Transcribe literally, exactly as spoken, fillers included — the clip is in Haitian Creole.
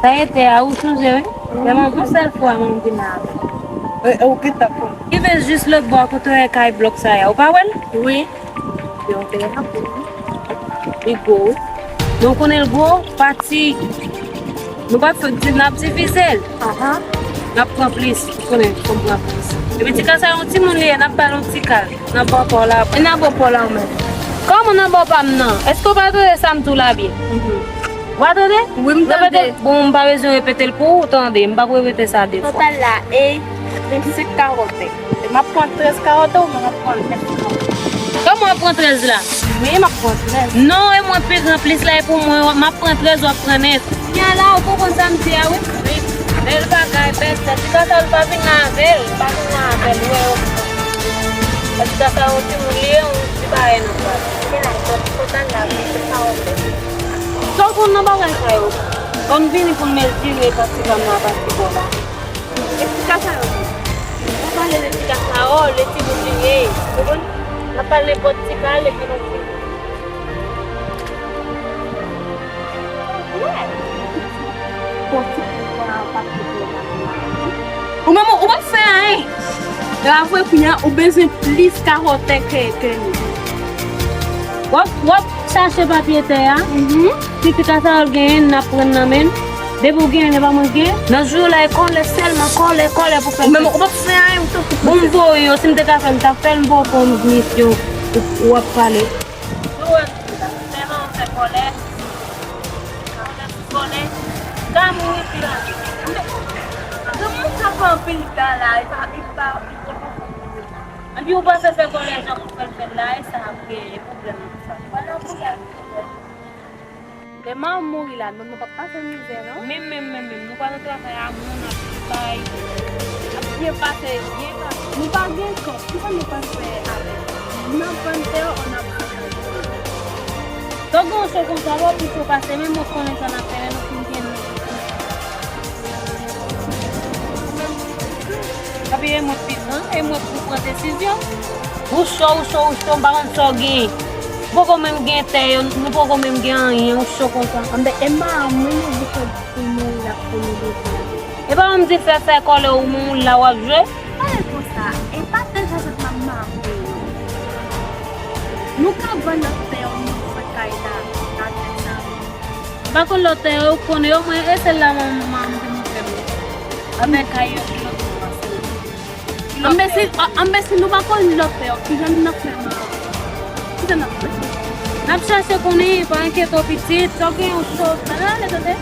Sa e tè a, ou sonje, wi? Vrèman, yon sèl fwa mwen vin la. E, e, ou gentan konn. Rive jis lòt bò a kote w wè kay blòk sa a, ou pa wè l? Wi. Yo, te rapid, wi. Li gwo, wi. Nou konnen l gwo, pati. Nou pa t fè di n ap divize l. Aha. N ap pran plis, ou konnen, fò m pran plis. Epi ti ka sa, yon timoun li ye, n ap ba l yon ti kal. Nan bò pa w la. E nan bò pa w la ou menm? Kòman nan bò pa m nan? Èske w pa tande sa m di w la byen? Mhm. Ou pa tande? Wi, m tande. Bon, m pa bezwen repete l pou ou tande. M p ap repete sa de fwa. Total la, e vennsenk kawòtè. E m ap pran trèz kawòtè, ou menm w ap pran nèf kawòtè. Kòman w ap pran trèz la? Wi, m ap pran trèz. Non, e mwen pi gran plis la, e pou mwen, m ap pran trèz, w ap pran nèf. Kounya la, ou konprann sa m di a, wi? Wi. Bèl bagay, bèl tèt. Ti ka sa, ou pa vin la avè l. Pa vin la avè l, ou wè yo. Ti ka sa, yon timoun li ye, yon ti bagay nan plas. Se la, total la, vennsenk kawòtè. Sa w konn nan bagay sa yo? Ban m vini pou m mezire pati pa m nan pati bò la. E ti ka sa yo? N ap pale de ti ka sa yo, le timoun li ye. Ou konprann? N ap pale nenpòt ti ka, epi nou fini. Ou menm, ou p ap fè anyen. Bravo, kounya, ou bezwen plis kawòtè ke, ke nou. W ap, w ap chache papye tè a. Mhm. Si ti ka sa yo genyen, n ap pran nan men l. Depi w genyen, e pa mwen gen. Nan jou la, e kòlè sèlman, kòlè, kòlè pou fè l. Ou menm, ou p ap fè anyen, ou tankou. Bon, m voye yo, si m te ka fè, m t ap fè l, m poko misyon, ou, w ap pale. Nou wè, tèlman w fè kòlè, kòlè sou kòlè, ka mouri pi rapid. Granmoun sa fè anpil tan la, e pa, e pa, e pa. Epi ou panse se kòlè jan pou fè l fè l la, e sa ap genyen pwoblèm nan sa. Lè manman mouri la, nou, nou p ap pase mizè, non? Menm, menm, menm, menm. Nou pral nan travay a moun ap bay, ap byen pase, byen pase. Nou pa gen kòb, kisa nou pral fè avè l? N ap vann tè yo, n ap vann tè yo. Donk, gen yon cho konsa, w ap pi cho pase, menm mwen konnen sa n ap fè, lè nou fin gen nou. Epi e mwen pi gran, e mwen pou pran desizyon. Ou cho, ou cho, ou cho, m pa konn sa w gen. Poko menm gen tè yo, nou poko menm gen anyen, ou cho konsa. Anben, e manman mwen, nou bouke pou nou la pou nou bezwen. E pa menm di fè fè kòlè ou menm ou la w ap jwe. Pale konsa, e pa tè sa sot manman mwen yo. Nou ka vann lòt tè yo, nou fè kay la, nan tè sa. M pa konn lòt tè yo, ou konnen yo, mwen, e sèl la manman m vin fè m. Avèk kay yo, ki lòt moun pase. Anben si, a, anben si nou pa konn lòt tè yo, kijan n ap fè manman? Kijan n ap fè? N ap chache konnen, pa enkyete w pitit, sa w gen yon cho, ale tande.